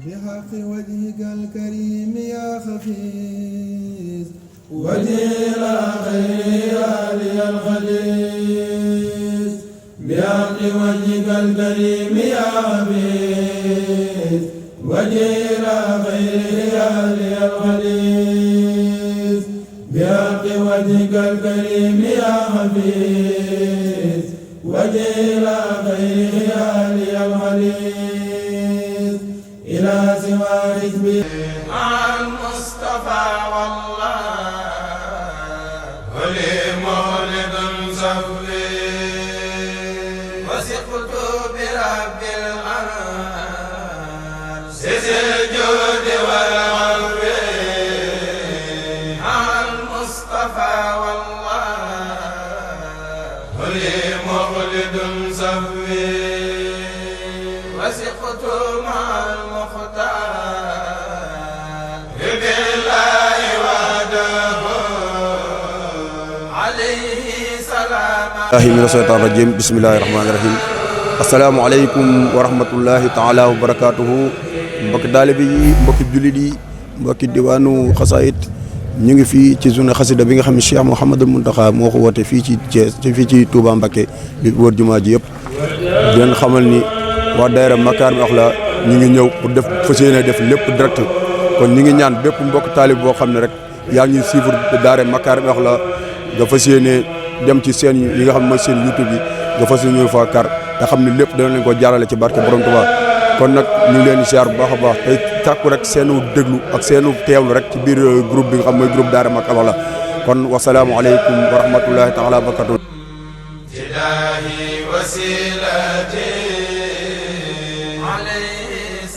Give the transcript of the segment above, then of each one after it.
بحق وجهك الكريم يا خفيف وجه خير لي الخليل بحق وجهك الكريم يا خفيف وجه خير لي الخليل بحق وجهك الكريم يا خفيف وجه خير لي الخليل إلى سوى حزبي مع المصطفى والله ولي مولد صفي وثقت برب العرش ذي الجود والعفو مع المصطفى والله ولي مولد صفي وثقت مع المختار بالله وحده عليه سلام الله من الشيطان الرجيم بسم الله الرحمن الرحيم السلام عليكم ورحمة الله تعالى وبركاته mbokki taalibe yi mbokki jullit yi mbokki diwaanu xasaayit ñu ngi fii ci journée xasida bi nga xam ne Cheikh Mouhamadul Mountakha moo ko woote fii ci Thiès fii ci Touba Mbacké li wër jumaa ji yëpp di leen xamal ni waa daayira Makarimal Akhlaq ñu ngi ñëw pour def fas yéene def lépp direct kon ñu ngi ñaan bépp mbokk taalib boo xam ne rek yaa ngi suivre daayira Makarimal Akhlaq nga fas yéene dem ci seen yi nga xam ne mooy seen YouTube yi nga fas yéene fa kar te xam ne lépp dana leen ko jaarale ci barke Borom Touba kon nag ñu ngi leen di siyaar bu baax a baax tey tàkku rek seenu déglu ak seenu teewlu rek ci biir groupe bi nga xam mooy groupe daayira Makarimal Akhlaq kon wasalaamu aleykum wa rahmatullahi taala wa barakatuh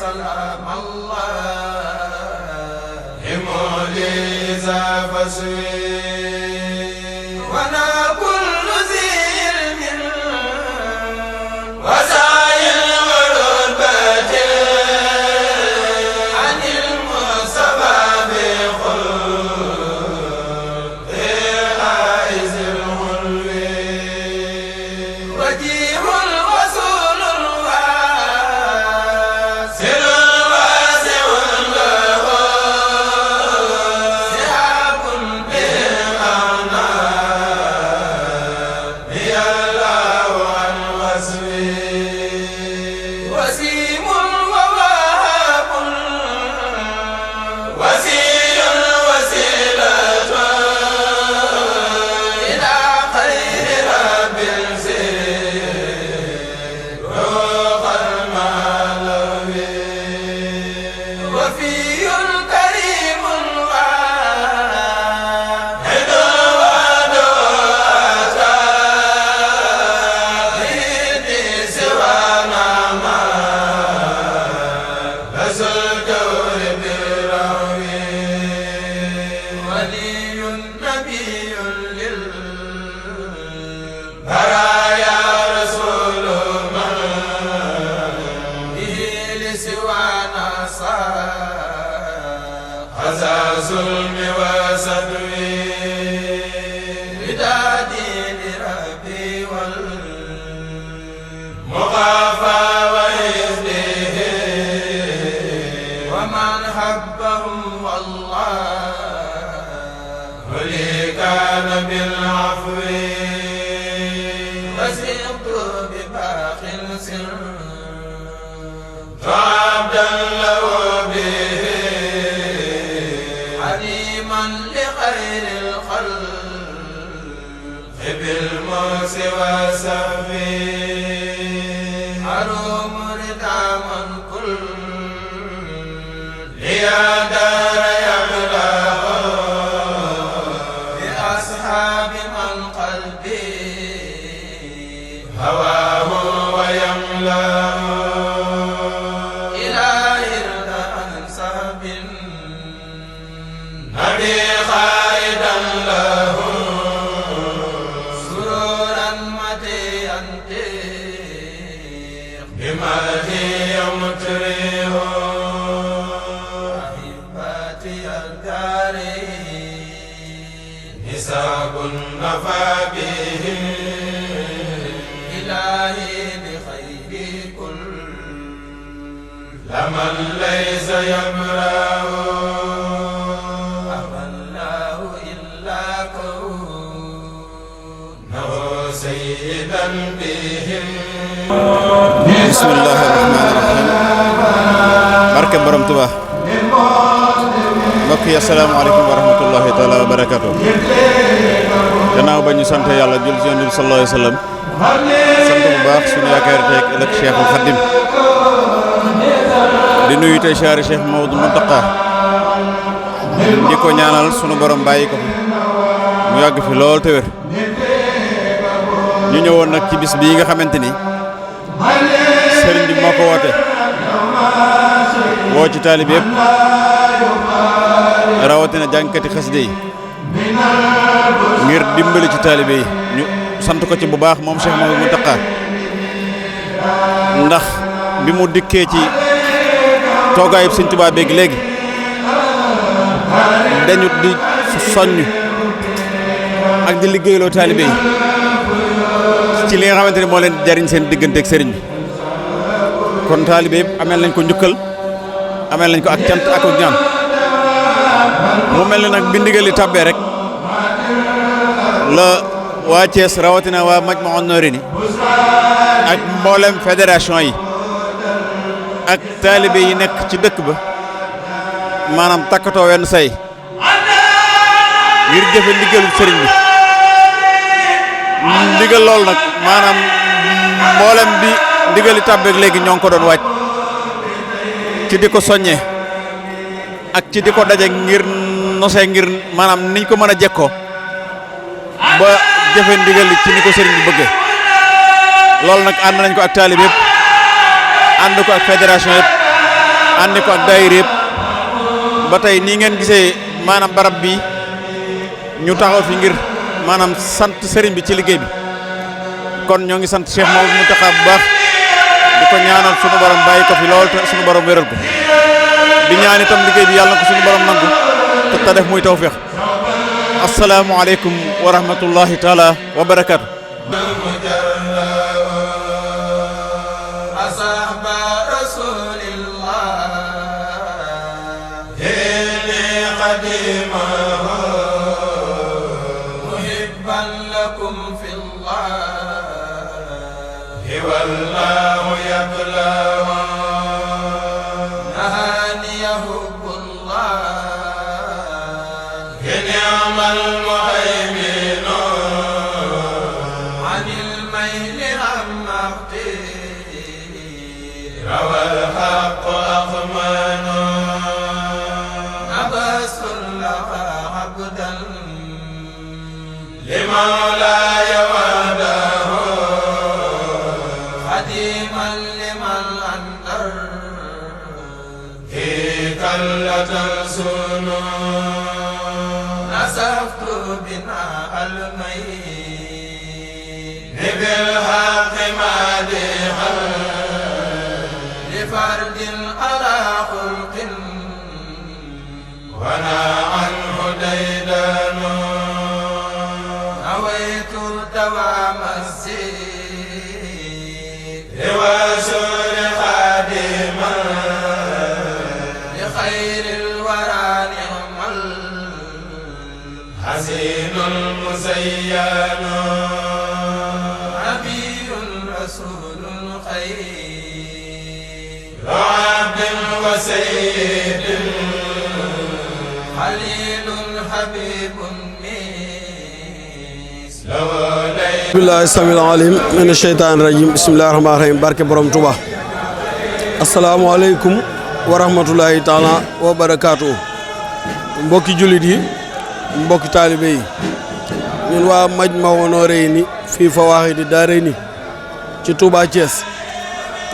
سلام الله موليزا فسوي وانا كل ذي علم وسائل ورتبة عن المصطفى بخلق عائز الحلوي وجيه الرسول ظلم وسدوي بدادي لربي والمخافى وإذنه ومن حبهم والله ولي كان بالعفو وسقت بباق سر فعبدا له به لخير الخلق بالموس وسفي حروم رضا من كل يا دار يبلغ بأصحاب من قلب ليس يمرأ أبى الله إلا كونه سيدا بهم. bismillahi rahmaani rahim. barke borom Tuubaa. mbokk yi asalaamaaleykum wa rahmatullahi taala wa barakaatu. gannaaw ba ñu sant yàlla jul ci Yonent bi sallallahu alayhi wa sallam sant bu baax suñu yaakaar tey ëllëg Cheikhul Khadim di nuyu tey siyaare Cheikh Mamadou Mountakha di ko ñaanal sunu borom bàyyi ko fi mu yàgg fi lool te wér. ñu ñëwoon nag ci bis bii nga xamante ni sëriñ bi moo ko woote woo ci taalibe yëpp rawatina jàngkati xasida yi ngir dimbali ci taalibe yi ñu sant ko ci bu baax moom Cheikh Mamadou Mountakha ndax bi mu dikkee ci toogaayub Sëriñ Tuubaa beeg léegi dañu di soññ ak di liggéeyloo taalibe yi ci li nga xamante ne moo leen jariñ seen digganteeg sëriñ bi kon taalibe yëpp ameel nañ ko njukkal ameel nañ ko ak cant ak ñaan mu mel ne nag bi ndigal li tàbbee rek la waa Thiès rawatina waa Majmahun Nurayni ak mboolem fédération yi ak taalibe yi nekk ci dëkk ba maanaam takkatoo wenn say ngir jëfe ndigalu sëriñ bi. ndigal loolu nag maanaam mboolem bi ndigali tàbbeeg léegi ñoo ngi ko doon wàcc ci di ko soññee ak ci di ko daje ngir nosee ngir maanaam niñ ko mën a jekkoo ba jëfe ndigal ci ni ko sëriñ bi bëggee. loolu nag ànd nañ ko ak taalib yëpp ànd ko ak fédération yëpp ànd ko ak daayira yëpp ba tey nii ngeen gisee maanaam barab bi ñu taxaw fi ngir maanaam sant sëriñ bi ci liggéey bi. kon ñoo ngi sant Cheikh Mamadou Mountakha bu baax di ko ñaanal sunu borom bàyyi ko fi lool te sunu borom wéral ko di ñaan itam liggéey bi yàlla na ko sunu borom nangu te def muy tawfeex. asalaamualeykum wa rahmatullahi taala wa barakaatu. والله يبلغ نهاني حب الله نعم المهيمن عن الميل عما اختير روى الحق أخمان أبس لها عبدا لمولاي وحده خديما لمن أنكر في كلة السنون نسفت بناء المين بالحق مادحا لفرد على خلق ونا عنه ديدان نويت دوام السير وسور خادما لخير الورى نعم الحسين المزين نبي رسول خير عبد وسيد خليل حبيب bismillahi samil alim min asheytaan rajim bismillahi rahmaani rahim barke borom Tuuba asalaamualeykum wa rahmatulahi taala wa barakaatu mbokki jullit yi mbokki taalibe yi ñun waa Majmahun Nurayni fii Fawaahidi Daarayni ci Touba Thiès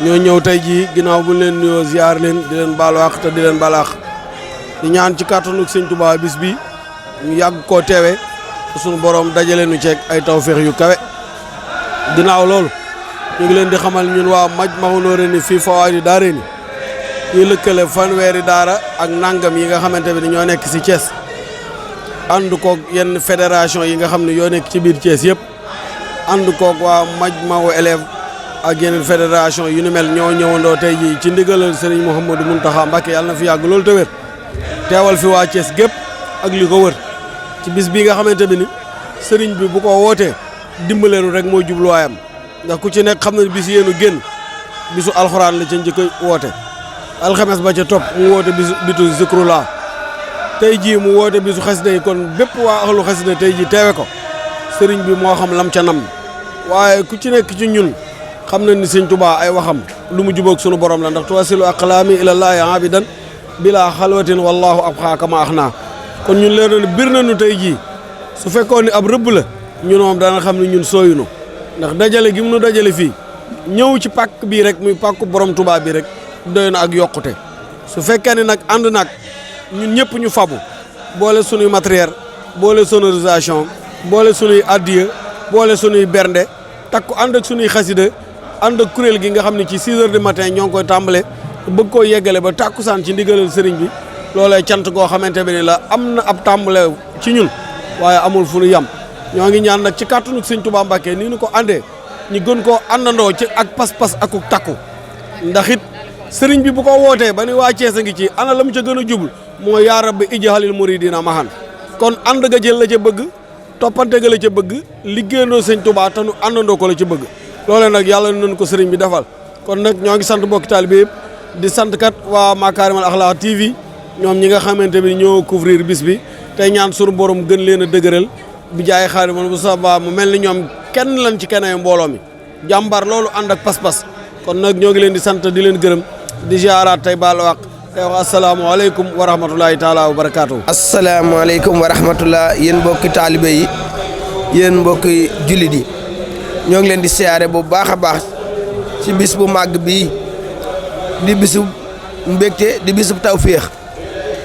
ñoo ñëw tey jii ginnaaw bu leen nuyoo ziar leen di leen baalu àq te di leen baal àq di ñaan ci kàttanu Sëñ Touba bis bi ñu yàgg koo teewe sunu borom dajale nu ceeg ay tawféex yu kawe ginnaaw loolu ñu ngi leen di xamal ñun waa Majmahun Nurayni fii Fawaahidi Daarayni ñu lëkkale fanweeri daara ak nangam yi nga xamante ne ñoo nekk si Thiès ànd koog yenn fédération yi nga xam ne yoo nekk ci biir Thiès yëpp ànd koog waa Majmahu élève ak yeneen fédération yu ni mel ñoo ñëwandoo tey jii ci ndigalal Serigne Mouhamadou Mountakha Mbacké yàlla na fi yàgg loolu te wér teewal fi waa Thiès gépp ak li ko wër ci bis bii nga xamante bi ni Serigne bi bu ko wootee dimbaleenu rek mooy jubluwaayam ndax ku ci nekk xam na bis yéenu génn bisu alxuraan la ca njëkk a woote alxames ba ca topp mu woote bisu zikrullah tey jii mu woote bisu xasida yi kon bépp waa axlu xasida tey jii teewe ko Serigne bi moo xam lam ca nam waaye ku ci nekk ci ñun xam na ni Sëñ Tuubaa ay waxam lu mu jubóog sunu borom la ndax tuwasilu aqlaami ilallaahi abidan bila xalwatin wallahu abxaa kama ax naa kon ñun leer na ne bir nañu tey jii su fekkoon ni ab rëbb la ñun moom dana xam ne ñun sooyunu ndax dajale gi mu nu dajale fii ñëw ci pàkk bii rek muy pàkku borom Tuubaa bi rek doy na ak yokkute su fekkee ne nag ànd nag ñun ñëpp ñu fabu boole sunuy matériel boole sonorisation boole sunuy addiya boole sunuy bernde takku ànd ak sunuy xasida ànd ak kuréel gi nga xam ne ci 6 heures du matin ñoo ngi koy tàmbale bëgg koo yeggale ba tàkkusaan ci ndigalal sëriñ bi loolee cant goo xamante bi ni la am na ab tàmbale ci ñun waaye amul fu nu yam ñoo ngi ñaan nag ci kàttanu Sëñ Tuubaa Mbàkke nii nu ko àndee ñu gën koo àndandoo ci ak pas-pas ak takku ndax it sëriñ bi bu ko wootee ba ni waa Cees a ngi ci ana la mu ca gën a jublu mooy yaa rabbi ijhalil muridina mahan kon ànd ga jël la ca bëgg toppante ga la ca bëgg liggéeyandoo Sëñ Tuubaa te nu àndandoo ko la ca bëgg loolee nag yàlla nañu ko sëriñ bi defal kon nag ñoo ngi sant mbokki taalibe yëpp di sant kat waa Makarimal Akhlaq TV ñoom ñi nga xamante bi ñoo couvrir bis bi tey ñaan sunu borom gën leen a dëgëral bi jaay xaari man bu sabaa mu mel ni ñoom kenn lan ci keneen mbooloo mi jàmbar loolu ànd ak pas-pas kon nag ñoo ngi leen di sant di leen gërëm di ziaraat tey baal waq tey wax asalaamaaleykum wa rahmatulahi taala wa barakaatu. asalaamaaleykum wa rahmatullah yéen mbokki taalibe yi yéen mbokki jullit yi ñoo ngi leen di siyaare bu baax a baax ci bis bu màgg bii di bisu mbégte di bisu tawféex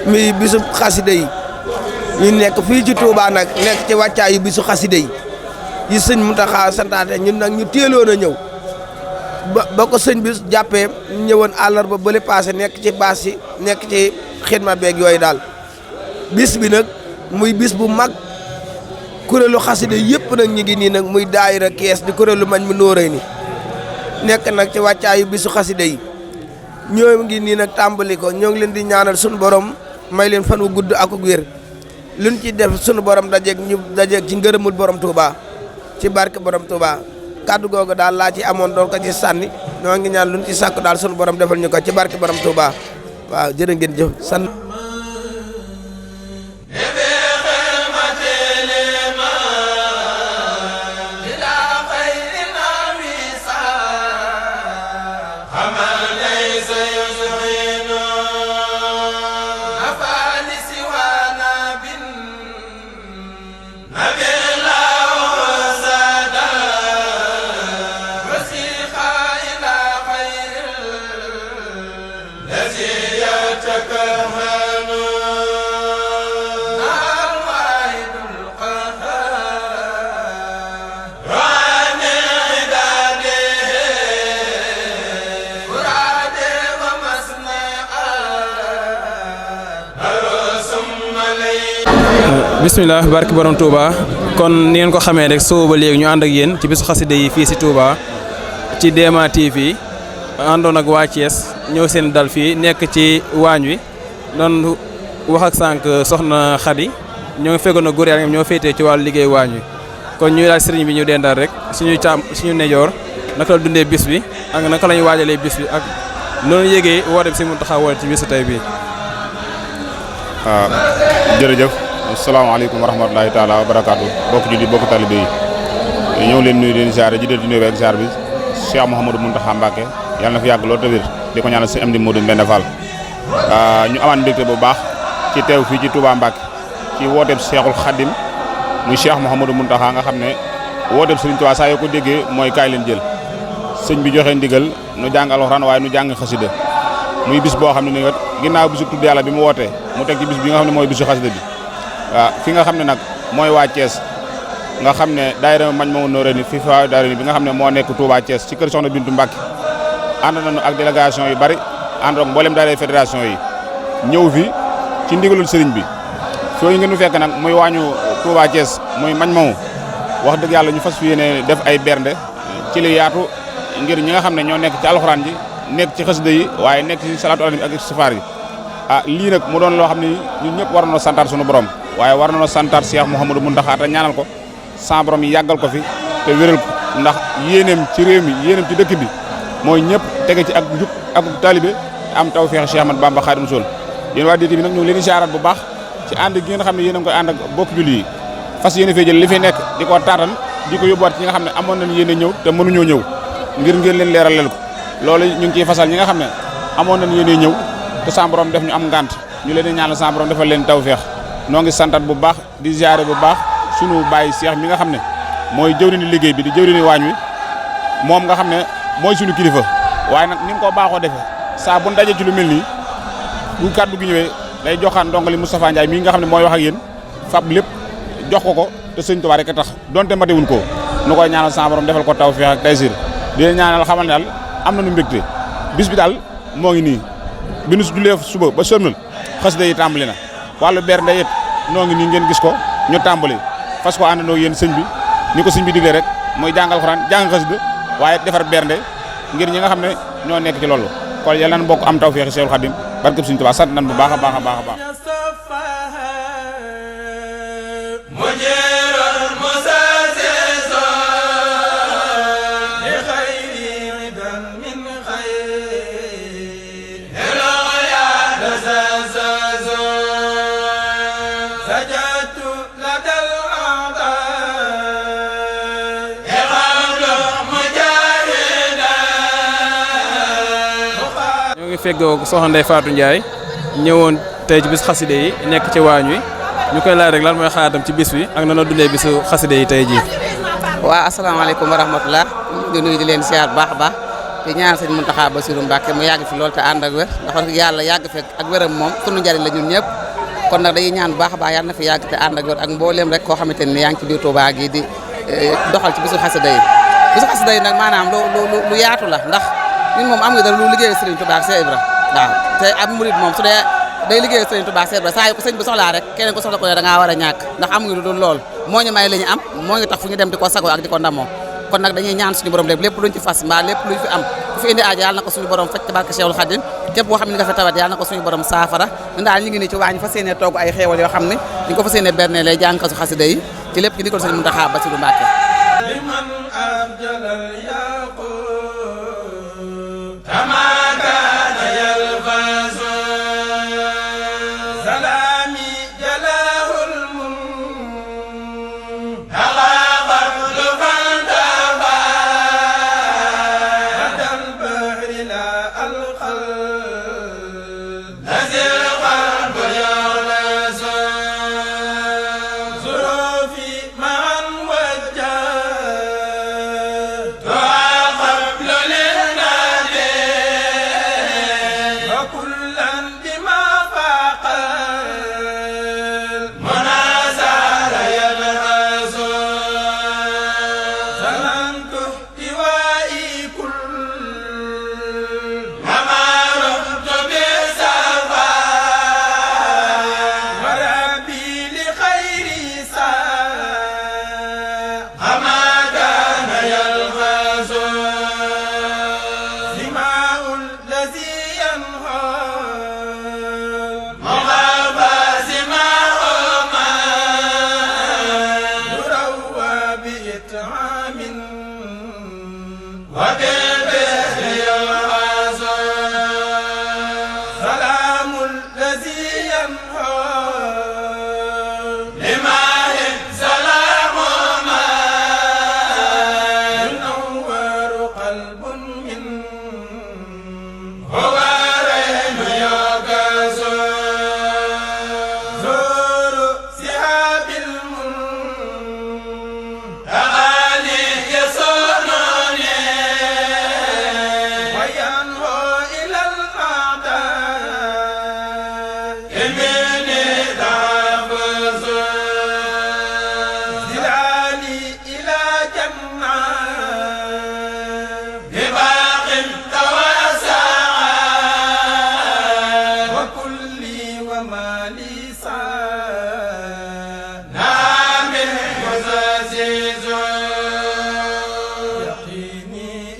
mi bisu xasida yi ñu nekk fii ci Touba nag nekk ci wàccaayu bisu xasida yi sëñ Mountakha santaate ñun nag ñu teeloon a ñëw ba ko sëñ bi jàppee ñëwoon àllarba bële passé nekk ci baas yi nekk ci xidma beeg yooyu daal bis bi nag muy bis bu mag kuréelu xasida yëpp nag ñu ngi nii nag muy daayira Kees di kuréelu mañ mu nóoray ni nekk nag ci wàccaayu bisu xasida yi ñoo ngi nii nag tàmbali ko ñoo ngi leen di ñaanal sunu borom may leen fan wu gudd ak wér luñ ci def sunu borom dajeeg ñu dajeeg ci ngërëmul borom Touba ci barke borom Touba kaddu googu daal laa ci amoon doon ko ci sànni ñoo ngi ñaan luñ ci sàkku daal sunu borom defal ñu ko ci barke borom Touba waaw jërë ngeen jëf sant. bisimilah barke borom Touba kon ni ngeen ko xamee rek soo ba léegi ñu ànd ak yéen ci bisu xasida yi fii si Touba ci DMA TV àndoon ak waa Thiès ñëw seen dal fii nekk ci waañ wi doon wax ak sànq soxna Khady ñoo ngi feggoon na góor yaa ñoo féetee ci wàllu liggéey waañ wi kon ñuy laaj sëriñ bi ñu dendal rek suñu nejoor naka la dundee bis bi ak naka la ñuy waajalee bis bi ak noonu yégee woote bi si mun taxaw woote ci bisu tey bii. waaw jërëjëf. asalaamaaleykum wa rahmatulahi taala wa barakaatu bokk julli bokk talibé yi ñëw leen nuyu leen ziare ji del di nuyu ak ziar bi Cheikh Mouhamadou Mountakha Mbacké yàlla na fi yàgg loolu te wér di ko ñaanal si am di Modou Mbenda Fall ñu amaan mbégte bu baax ci teew fii ci Touba Mbacké ci wooteeb Cheikhul Khadim muy Cheikh Mouhamadou Mountakha nga xam ne wooteeb Serigne Touba saa yoo ko déggee mooy kaay leen jël sëñ bi joxe ndigal nu jàng alxuraan waaye nu jàng xasida muy bis boo xam ne ni nga ginnaaw bisu tudd yàlla bi mu wootee mu teg ci bis bi nga xam ne mooy bisu xasida bi waaw fi nga xam ne nag mooy waa Thiès nga xam ne daayira mañ ma nooré ni fi fa daayira bi nga xam ne moo nekk Touba Thiès ci kër Soxna Bintu Mbacke ànd nañu ak délégation yu bari ànd ak mboolem daayira fédération yi ñëw fi ci ndigalul sëriñ bi soo ñu ngeen nu fekk nag muy waañu Touba Thiès muy mañ mamu wax dëgg yàlla ñu fas fi yéene def ay bernde ci li yaatu ngir ñi nga xam ne ñoo nekk ci alxuraan ji nekk ci xasida yi waaye nekk ci salaatu ala nabi ak istifaar yi lii nag mu doon loo xam ne ñun ñëpp war nañoo santaat suñu borom waaye war nañoo santaat Cheikh Mouhamadou Mountakha te ñaanal ko sa borom yi yàggal ko fi te wéral ko ndax yéeneem ci réew mi yéeneem ci dëkk bi mooy ñëpp tege ci ak njub ak taalibe am tawfeex Cheikh Ahmadou Bamba Khadimu Rasul yéen waa DTV bi nag ñu ngi leen di ziarat bu baax ci ànd gi nga xam ne yéen a ngi koy ànd ak bokk julli yi fas yéene fee jël li fi nekk di ko taatal di ko yóbbuwaat ci ñi nga xam ne amoon nañ yéene ñëw te mënuñoo ñëw ngir ngeen leen leeral leen ko loolu ñu ngi ciy fasal ñi nga xam ne amoon nañ yéene ñëw te sa borom def ñu am ngant ñu leen di ñaanal sa borom defal leen tawfeex noo ngi santat bu baax di ziare bu baax sunu baay Cheikh mi nga xam ne mooy jëwriñu liggéey bi di jëwriñu waañ wi moom nga xam ne mooy sunu kilifa waaye nag ni mu ko baaxoo defee saa bu daje ci lu mel nii bu kàddu gi ñëwee day joxaan ndongali Moustapha Ndiaye mii nga xam ne mooy wax ak yéen fab lépp jox ko te sëñ Tuubaa rek a tax donte matewuñ ko nu koy ñaanal sa borom defal ko tawfeex ak taysir di leen ñaanal xamal ne daal am nañu mbégte bis bi daal moo ngi nii bi nu jullee suba ba sërmal xasida yi tàmbali na wàllu bernde it noo ngi nii ngeen gis ko ñu tàmbali fas ko àndandoo yéen sëñ bi ni ko sëñ bi diglee rek mooy jàngal Alxuraan jàng xasida waaye defar bernde ngir ñi nga xam ne ñoo nekk ci loolu kon yal nañ bokk am tawfeex Seexul Xadim barkeb sëñ Tuubaa sant nañ bu baax a baax a baax a baax feggoo soxna Ndeye Fatou Ndiaye ñëwoon tey ci bis xaside yi nekk ci waañ wi ñu koy laaj rek lan mooy xalaatam ci bis bi ak nanoo dundee bisu xaside yi tey jii. waaw asalaamaaleykum wa rahmatulah di nuyu di leen siyaar baax a baax te ñaan sëñ Mountakha Bassirou Mbacké mu yàgg fi lool te ànd ak wér ndax yàlla yàgg fekk ak wéram moom sunu njariñ la ñun ñëpp kon nag dañuy ñaan bu baax a baax yàlla na fi yàgg te ànd ak wér ak mbooleem rek koo xamante ni yaa ngi ci biir Touba gi di doxal ci bisu xaside yi bisu xaside yi nag maanaam lu yaatu la ndax ñun moom am nga dara lu liggéey Serigne Touba ak Cheikh Ibra waaw te ab murid moom su dee day liggéey Serigne Touba ak Cheikh Ibra saa yu ko sëñ bi soxlaa rek keneen ko soxla ko ne da ngaa war a ñàkk ndax am nga lu dul lool moo ñu may li ñu am moo ngi tax fu ñu dem di ko sago ak di ko ndamoo kon nag dañuy ñaan suñu borom lépp luñ ci fas mbaa lépp luñ fi am ku fi indi aajo yàlla na ko suñu borom faj ci barke Cheikhul Khadim képp boo xam ne nga fa tawat yàlla na ko suñu borom saafara ñun daal ñu ngi nii ci waañ fas yéene togg ay xéewal yoo xam ne ñu ko fas yéene berne lay jàngkasu xasida yi ci lépp ci ndigal Sëñ Mountakha Bassirou Mbacké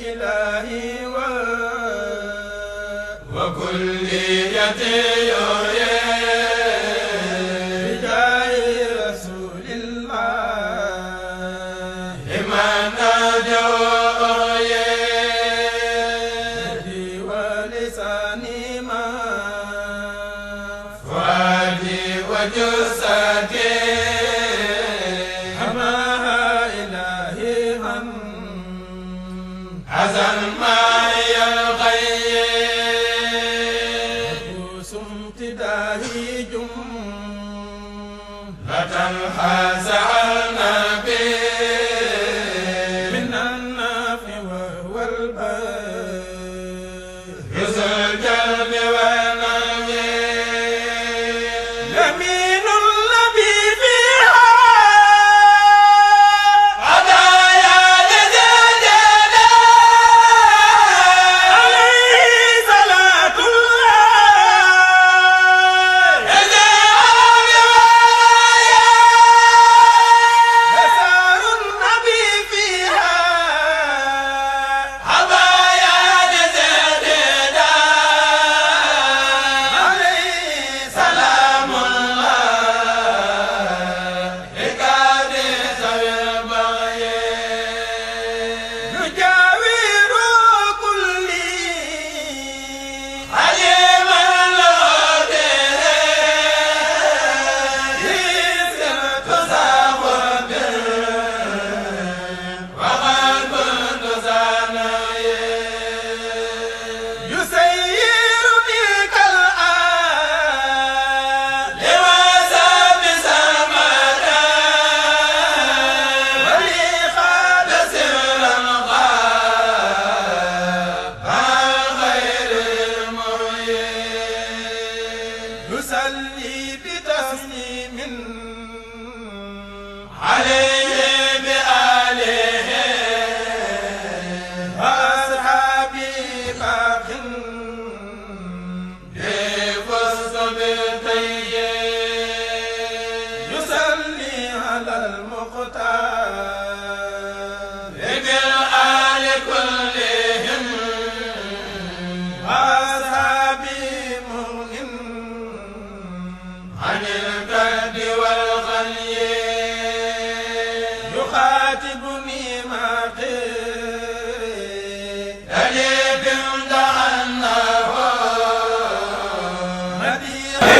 إلى Hey